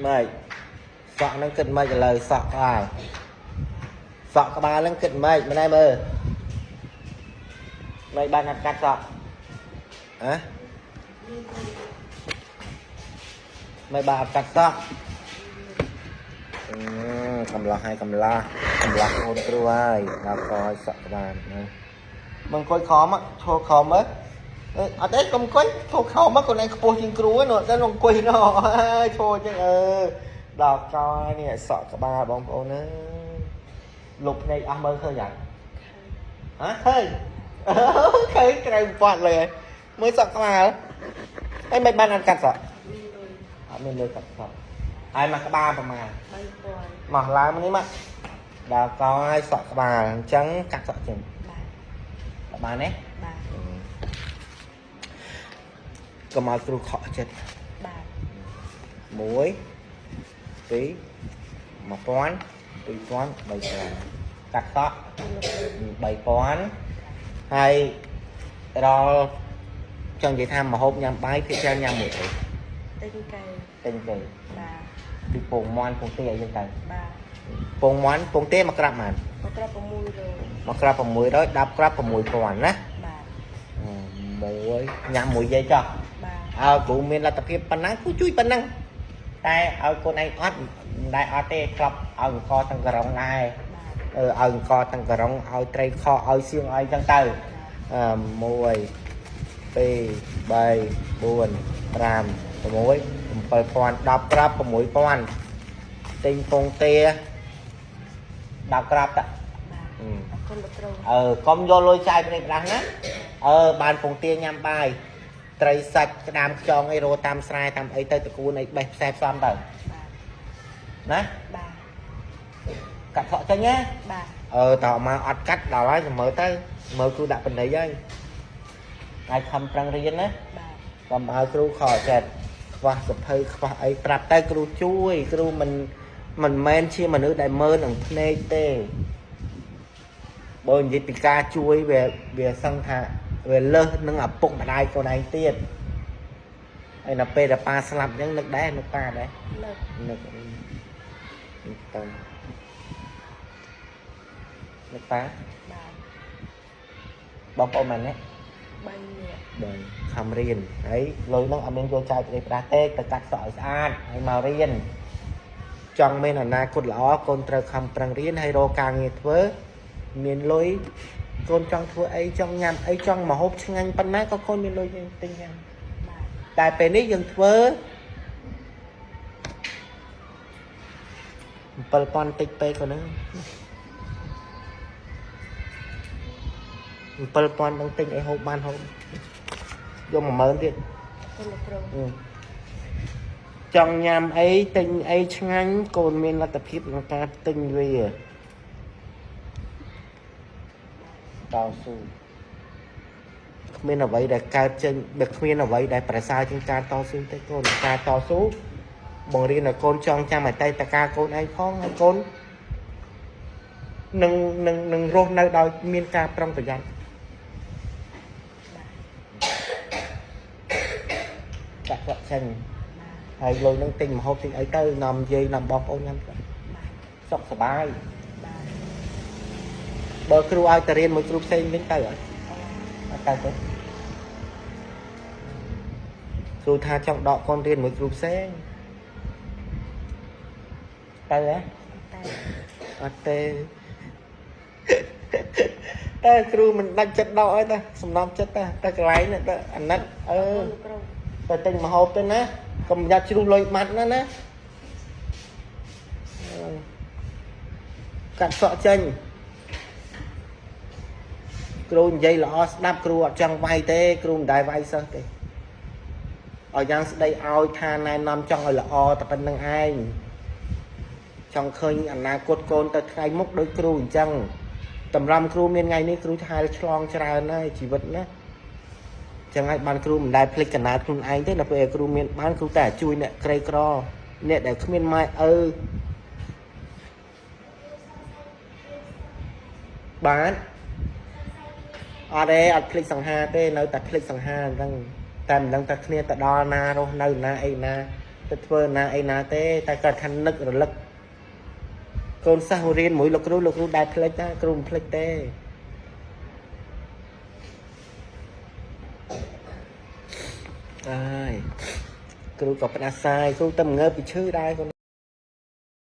ម៉េចសក់ហ្នឹងគិតម៉េចឥឡូវសក់ក្បាលសក់ក្បាលហ្នឹងគិតម៉េចម្នាក់មើលម៉េចបានអត់កាត់សក់ហ៎ម៉េចបានអត់កាត់សក់អឺកំឡោះហើយកំឡោះកំឡោះអូនគ្រូហើយដល់កឲ្យសក់ក្បាលណាមកអង្គុយខំឈរខំមើលអឺអត់ទេកុំអង្គុយឈរខំមកកូនឯងខ្ពស់ជាងគ្រូហ្នឹងតែអង្គុយណោះឈរចឹងអឺដល់កនេះសក់ក្បាលបងប្អូនអើយលុបភ្នែកអស់មើលឃើញអត់ហ៎ឃើញឃើញត្រូវប៉ាត់លើមើលសក់ក្បាលហើយមិនបានអត់កាត់សក់ មានលុយ អត់មានលុយកាត់សក់ហើយមកក្បាលប្រហែល 3000 មកឡើងមកនេះមកដល់កឲ្យសក់ក្បាលអញ្ចឹងកាត់សក់ចេញ បាទ បានទេ បាទ កុំឲ្យគ្រូខកចិត្ត បាទ 1 2 1000 2000 3000កាត់សក់3000ហើយដល់ចង់និយាយថាម្ហូបញ៉ាំបាយភាគច្រើនញ៉ាំមួយអី ទិញកែ ទិញទៅ បាទ ពីពងមាន់ពងទាអីចឹងទៅ បាទ ពងមាន់ពងទាមកក្រាប់បាន មកក្រប600 មកក្រាប់600 10ក្រាប់6000ណា បាទ មួយញ៉ាំមួយយាយចោះ បាទ ឲ្យគ្រូមានលទ្ធភាពប៉ុណ្ណាគ្រូជួយប៉ុណ្ណឹងតែឲ្យកូនឯងអត់មិនដែលអត់ទេក្លប់ឲ្យអង្គទាំងក្រុងដែរ បាទ អឺឲ្យអង្គទាំងក្រុងឲ្យត្រីខឲ្យសៀងឲ្យចឹងទៅអឺ1 2 3 4 5 6 7000 10ក្រាប់6000ទិញពងទា10ក្រាប់តា បាទអរគុណលោកគ្រូ អឺកុំយកលុយចាយប្រេះប្រាស់ណាអឺបានពងទាញ៉ាំបាយត្រីសាច់ក្តាមខ្យងអីរោតាមស្រែតាមអីទៅតកួនអីបេះផ្សេះផ្សំទៅ បាទ ណា បាទ កាត់សក់ចេញណា បាទ អឺតើមកអត់កាត់ដល់ហើយមើលទៅមើលគ្រូដាក់បណ្ឌិតហើយហើយខំប្រឹងរៀនណា បាទ កុំឲ្យគ្រូខកចិត្តខ្វះសភៅខ្វះអីប្រាប់ទៅគ្រូជួយគ្រូមិនមិនមែនជាមនុស្សដែលមើលនឹងភ្នែកទេបើនិយាយពីការជួយវាវាសឹងថាវាលើសនឹងឪពុកម្ដាយកូនឯងទៀតហើយដល់ពេលដែលប៉ាស្លាប់អញ្ចឹងនឹកដែរនឹកប៉ាដែរ លើក នឹកទៅនឹកប៉ា បាទ បងប្អូនម៉ែននេះ 3នាក់ បើខំរៀនហើយលុយហ្នឹងអត់មានយកចាយប្រេះប្រាស់ទេទៅកាត់សក់ឲ្យស្អាតហើយមករៀនចង់មានអនាគតល្អកូនត្រូវខំប្រឹងរៀនហើយរកការងារធ្វើមានលុយកូនចង់ធ្វើអីចង់ញ៉ាំអីចង់ម្ហូបឆ្ងាញ់ប៉ុណ្ណាក៏កូនមានលុយទិញញ៉ាំ បាទ តែពេលនេះយើងធ្វើ7000តិចពេកកូនហ្នឹង7000នឹងទិញអីហូបបានហូបយក10000ទៀត អរគុណលោកគ្រូ ចង់ញ៉ាំអីទិញអីឆ្ងាញ់កូនមានលទ្ធភាពក្នុងការទិញវាតស៊ូគ្មានអ្វីដែលកើតចេញបើគ្មានអ្វីដែលប្រសើរជាងការតស៊ូទេកូនការតស៊ូបង្រៀនឲ្យកូនចងចាំអតីតកាលកូនឯងផងហើយកូននឹងនឹងនឹងរស់នៅដោយមានការប្រុងប្រយ័ត្ន បាទ ចាក់ចាក់ចេញ បាទ ហើយលុយនឹងទិញម្ហូបទិញអីទៅនាំយាយនាំបងប្អូនញ៉ាំទៅ បាទ សុខសប្បាយ បាទ បើគ្រូឲ្យទៅរៀនមួយគ្រូផ្សេងវិញទៅអត់ អរ អត់ទៅទេគ្រូថាចង់ដកកូនរៀនមួយគ្រូផ្សេងទៅហ៎ តែ អត់ទេតែគ្រូមិនដាច់ចិត្តដកឲ្យតាសំណប់ចិត្តតាតែកន្លែងនេះទៅអាណិតអឺ អរគុណលោកគ្រូ ទៅទិញម្ហូបទៅណាកុំយ៉ាត់ជ្រុះលុយបាត់ណាណាអឺកាត់សក់ចេញគ្រូនិយាយល្អស្ដាប់គ្រូអត់ចង់វាយទេគ្រូមិនដែលវាយសិស្សទេឲ្យយ៉ាងស្ដីឲ្យថាណែនាំចង់ឲ្យល្អតែប៉ុណ្្នឹងឯងចង់ឃើញអនាគតកូនទៅថ្ងៃមុខដូចគ្រូអញ្ចឹងតម្រាំគ្រូមានថ្ងៃនេះគ្រូថែឆ្លងច្រើនហើយជីវិតណា ចឹងហើយបានគ្រូមិនដែលភ្លេចកណ្ដាលខ្លួនឯងទេដល់ពេលគ្រូមានបានគ្រូតែជួយអ្នកក្រីក្រអ្នកដែលគ្មានម៉ែឪបានអត់ទេអត់ភ្លេចសង្ហាទេនៅតែភ្លេចសង្ហាអញ្ចឹងតែមិនដឹងថាគ្នាទៅដល់ណារស់នៅណាអីណា ទៅធ្វើណាអីណាទេតែគាត់ថានឹករលឹកកូនសិស្សរៀនមួយលោកគ្រូលោកគ្រូដែលភ្លេចណាគ្រូមិនភ្លេចទេអើយគ្រូក៏ផ្ដាសាយគ្រូតែងើបពីឈឺដែរកូន។